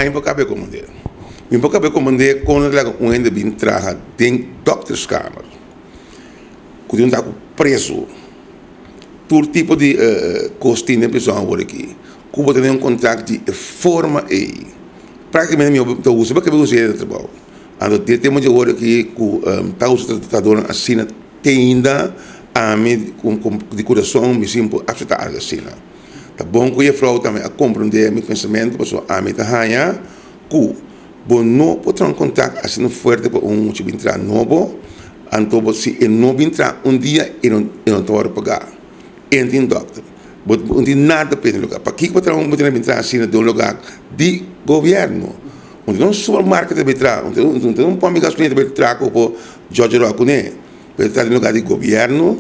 Ami por kapia komand'é. Mi por kapia komand'é kon nan ta laga un hende bin traha den dokterskamer ku tin un ta ku preso. Tur tipo di kos tin den prison awor aki. Ku bo tene un kontrakt di e forma ei, praktikamente mi ta usa pa kebe usa hende na trabou. Anto den tempu di awor aki ku ta usa tratadornan asina te ainda ami di kurason mi sin por aseptá algu asina. Ta bon ku jefrou tambe a komprendé mi pensamentu pasobra ami ta haña ku bo no por traha un kontrakt asina fuerte pa un mucha bin traha nobo, anto bo si e no bin traha un dia e no e no ta wòrdu pagá. E no tin dòkter, bo no tin nada p'e den lugá. Pakiko bo traha un mucha bin traha asina den un lugá di gobièrnu? Un tin un supermarket ta bin traha, un tin un pòmp di gasolina ta bin traha ku bo djòdjorò kuné. Bo ta traha den lugá di gobièrnu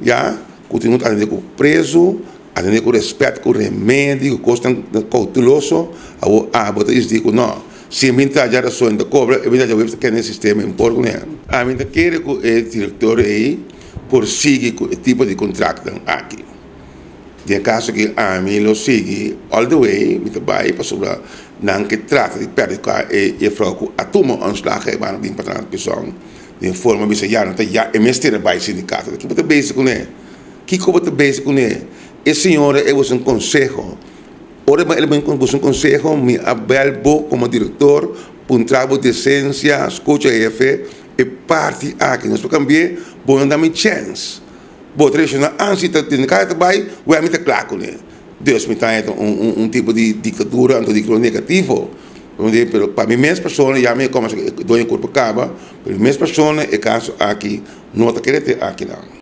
ya. Ku tin un ta atendé ku prezu, atendé ku rèspèt, ku remedi, ku kosnan kouteloso, awor abo ta disidí ku nò. Si e bin traha djarason e ta kobra, e bin traha djaweps ta kende e sistema e por kuné. Ami ta kere ku e direktor ei por sigui ku e tipo di kontraktnan aki. Den e kaso aki ami lo sigui all the way, mi ta bai pasobra nan ke trata di pèrdè e jefrou ku a tuma ontslag e banda bin pa traha na prison. Den forma bisa ya no ta ya e mester a bai sindikato. Kiko bo ta bezig kuné? Kiko bo ta bezig kuné? E señora e buska un konseho. Ora el a buska un konseho mi a bèl bo komo direktor puntra bo desensia, skucha hefe e parti aki nos por kambi'é, bo no da mi chèns. Bo ta reakshoná ansi ta sindikato ta bai, wèl mi ta kla kuné. Dus mi ta haña un tipo di diktadura anto diktadura negativo. Pero pa mi mes persona ya mi a komansa doño kurpo kaba, pero mi mes persona e kaso aki no ta kere te akinan.